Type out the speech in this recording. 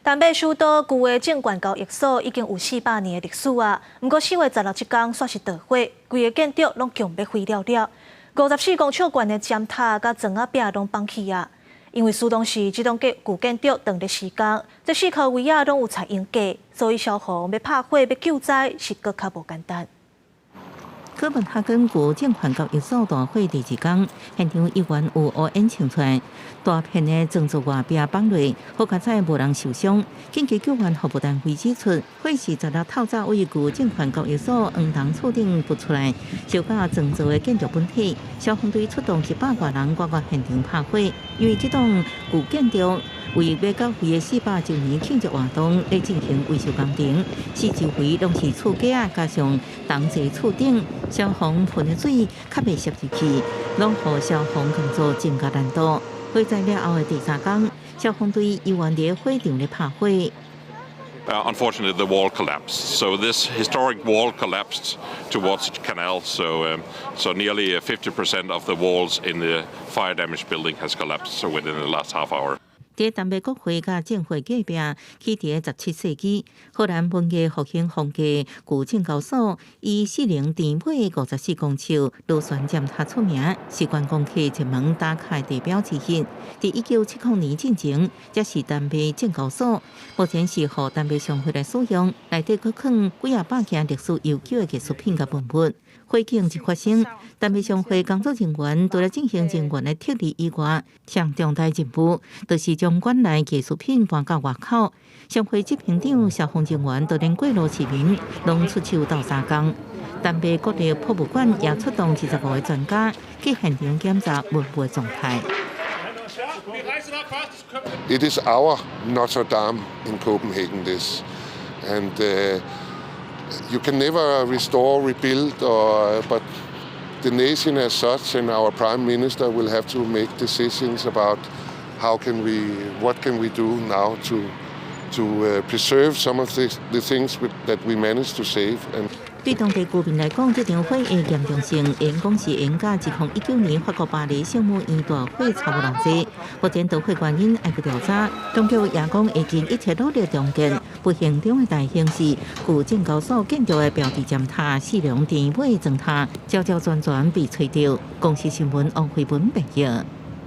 丹麥首都舊的證券交易所已經有400年的歷史啊，毋過4月16這工煞是著火，規个建築攏強欲毀了了。54公尺懸的尖塔佮磚仔壁攏崩去啊！因為施工時這棟舊建築當咧施工，這四箍圍仔攏有採用過，所以消防欲拍火欲救災是閣較無簡單。哥本哈根舊證券交易所大火第二工，現場猶原有烏煙衝出來，大片的磚造外壁崩落，好佳哉無人受傷。緊急救援服務單位指出，火是16透早位舊證券交易所黃銅厝頂噴出來，燒甲磚造的建築本體。消防隊出動100外人，趕到現場拍火。因為這棟舊建築為欲繳費的400週年慶祝活動咧進行維修工程，四周圍攏是厝架仔，加上銅製厝頂，消防噴的水較袂滲入去，攏予消防工作增加難度。火災了後的第三工，消防隊猶原佇火場咧拍火。 Unfortunately, the wall collapsed. So this historic wall collapsed towards the canal. So nearly 50% of the walls in the fire damaged building has collapsed. So within the last half hour. 佇丹麥國會佮政會隔壁，起佇17世紀，荷蘭文藝復興風格舊證交所，以四稜長尾54公尺螺旋尖塔出名，是觀光客入門打卡地標之一。佇1970年進前，這是丹麥證交所，目前是予丹麥商會來使用，內底閣囥幾仔百件歷史悠久的藝術品佮文物。火警一發生，丹麥商會工作人員除了進行人員的撤離以外，上重大任務就是將館內藝術品搬到外口。商會執行長、消防人員都連過路市民，攏出手鬥相共。丹麥國立博物館也出動25個專家去現場檢查文物狀態。 It is our Notre Dame in Copenhagen, this, and you can never restore, rebuild, but the nation as such and our prime minister will have to make decisions about what can we do now to preserve some of the things that we managed to save. And 對當地居民來講，這場火的嚴重性，會講是會佮2019年法國巴黎聖母院大火差無偌濟。目前導火原因猶閣調查，當局也講會盡一切努力重建。不幸中的大幸是，舊證交所建築的標誌尖塔四稜長尾磚塔，焦焦全全被吹著。公視新聞王慧文報導。